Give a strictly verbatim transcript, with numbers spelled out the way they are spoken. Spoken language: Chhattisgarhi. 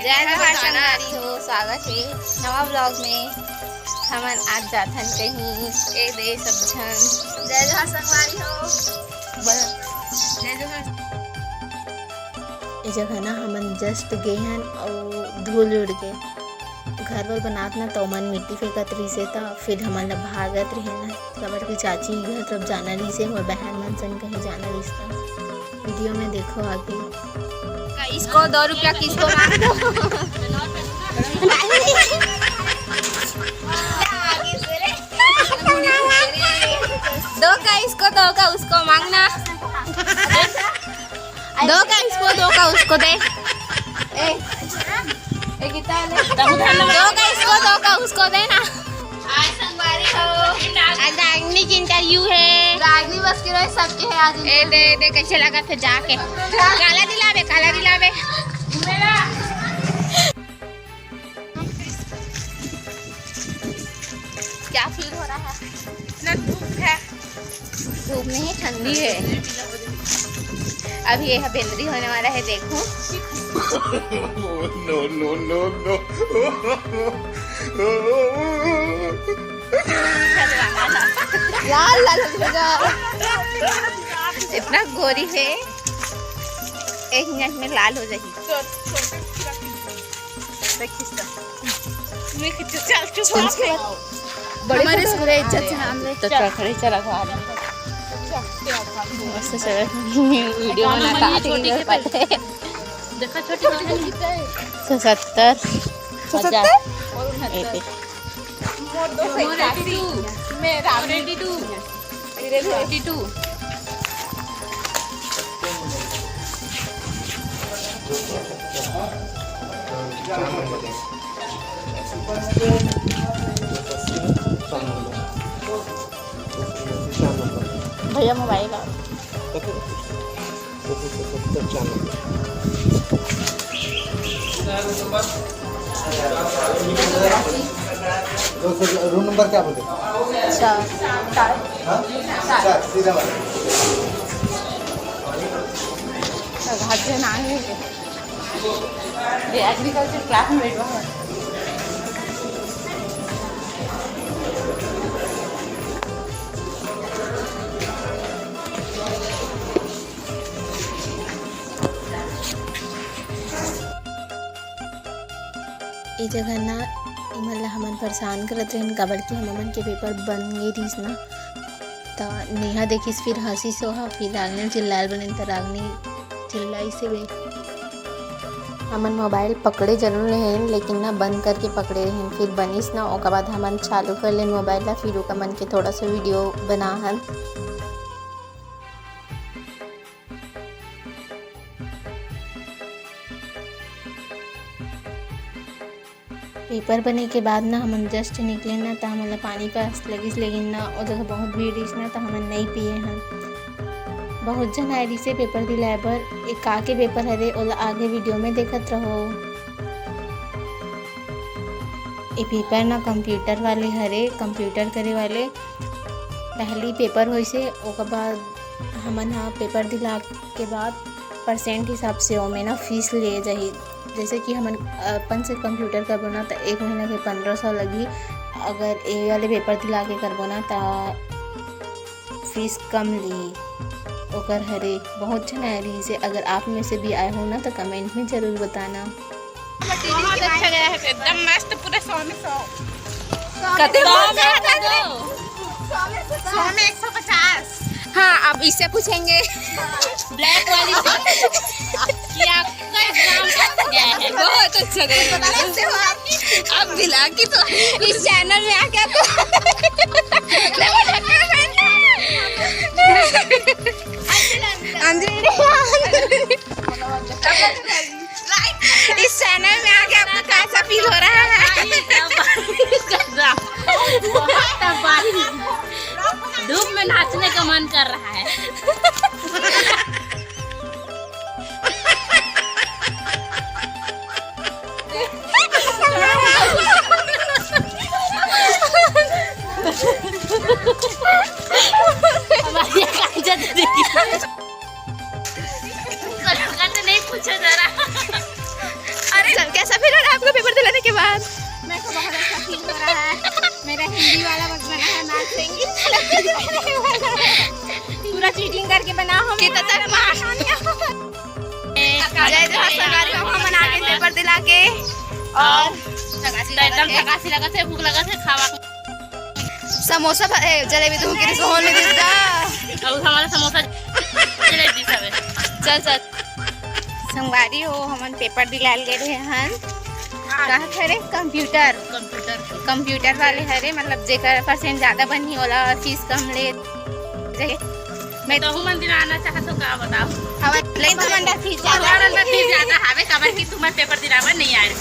जय जोहार संगवारी हो, स्वागत हे नवा vlog में। हमन आज जाथन कहीं, ए दे सब झन। जय जोहार संगवारी हो। बोल। जय जोहार। ए जगह ना हमन just गे हन अउ धूल उड़ गे। घर बर बनात ना त ओमन मिट्टी फेंकत रहिसे, त फिर हमन ला भागत रहे ना, काबर कि चाची घर तरफ जाना रहिसे, मोर बहन मन संग कहीं जाना रहिस, त video में देखो आगे। इसको दो रुपया किसको मांग दो। दो का इसको, दो का उसको मांगना। दो का इसको, दो का उसको दे। ए, ए, कितना है? दो का इसको, दो का उसको दे ना। आज रागनी की interview है। रागनी बस के रहे सबके है आज। ए, दे, दे, कैसे लगा थे जाके? काला दिलावे, काला दिलावे। क्या feel हो रहा है? इतना धूप है। धूप नहीं, ठंडी है। अब ये है बेंदरी होने वाला है, देखो। No, no, no, no। लाल लाल हो जाएगा। इतना गोरी है, एक मिनट में लाल हो जाएगी। देखिस तो। मैं खींचो, चल, चुप रह। बड़े हमारे photo। पूरे इज्जत से नाम ले। तो चल। चल, खड़े चला घुमा दे। मस्त चल, video बनाता है, छोटी के पहले। देखा, छोटी वाली। सौ सत्तर। सौ सत्तर? एक। मोर दो सौ इक्यासी। मैं राम रेड्डी टू। Ready to। भैया मोबाइल आ। दो सौ, रूम नंबर क्या बोले? चार। चार। हाँ? चार। चार, सीधा वाला। तो घर से ना आए। ये agriculture class में बैठा है। ए जगह ना, इमन ला हमन परेशान करत रहेन, काबर कि हमन के पेपर बन गे रिहिस ना। त नेहा देखिस, फिर हंसिस ओहा, फिर रागनी चिल्लाए ल बनिन, त रागनी चिल्लाइस हे बे। हमन मोबाइल पकड़े जरूर रहेन, लेकिन ना बंद करके पकड़े रहेन। फिर बनिस ना, ओकर बाद हमन चालू कर लेन मोबाइल ला, फिर ओकर मन के थोड़ा सा वीडियो बना हन। पेपर बने के बाद ना हमन just निकले ना, त हमन ला पानी प्यास लगिस, लेकिन ना ओ जगह बहुत भीड़ रहिस ना, त हमन नइ पिए हन। बहुत झन आए रहिसे पेपर दिलाए बर। ए का के पेपर हरे, ओला आगे वीडियो में देखत रहो। ए पेपर ना कंप्यूटर वाले हरे, कंप्यूटर करे वाले। पहली पेपर होइसे, ओकर बाद हमन ह पेपर दिला के बाद परसेंट हिसाब से ओमे ना फीस लिए जाही। जैसे कि हमन अपन से कंप्यूटर करबो ना, त एक महीना के पन्द्रह सौ लगही। अगर ए वाले पेपर दिला के करबो ना, त फीस कम ली। ओकर हरे बहुत झन आए रहिसे। अगर आप में से भी आए हो ना, त कमेंट में जरूर बताना। बहुत अच्छा गया है, एकदम मस्त, पूरा सौ में सौ। कते सौ में, कते? सौ में एक सौ पचास। हाँ, अब इससे पूछेंगे। ब्लैक वाली से कि आपका एग्जाम कैसे गया है? बहुत अच्छा गया है। अब दिला के तो इस चैनल में आके आपको अंजलि, इस चैनल में आके आपको कैसा फील हो रहा है? बहुत तबाही। धूप में नाचने का मन कर रहा है। हमारी आवाज देखिए। कल का तो नहीं पूछा जा रहा। अरे, चल, कैसा हिंदी वाला मत बना, हम आज से इंग्लिश वाला। पूरा चीटिंग करके बना हम। कितना तक मार? जय जोहार संगवारी हो, हमन आ गे पेपर दिला के। और एकदम थकासी लगत हे, भूख लगत हे, खावा। समोसा भ-, ए, जलेबी तुम के सोहन ले दीदा। और हमारा समोसा जलेबी सब है। चल, चल। संगवारी हो, हमन पेपर दिलाल गए रहे हन। का हरे? कंप्यूटर। कंप्यूटर। कंप्यूटर वाले हरे, मतलब जेकर परसेंट ज्यादा बनही, ओला फीस कम ले। मैं तो हूँ मंदिर आना चाहत हो, का बताओ? हमारे लेकिन तुमन ला फीस ज्यादा हमारा अंदर फीस ज्यादा हवे, काबर कि तुम्हार पेपर दिलावन नहीं आए।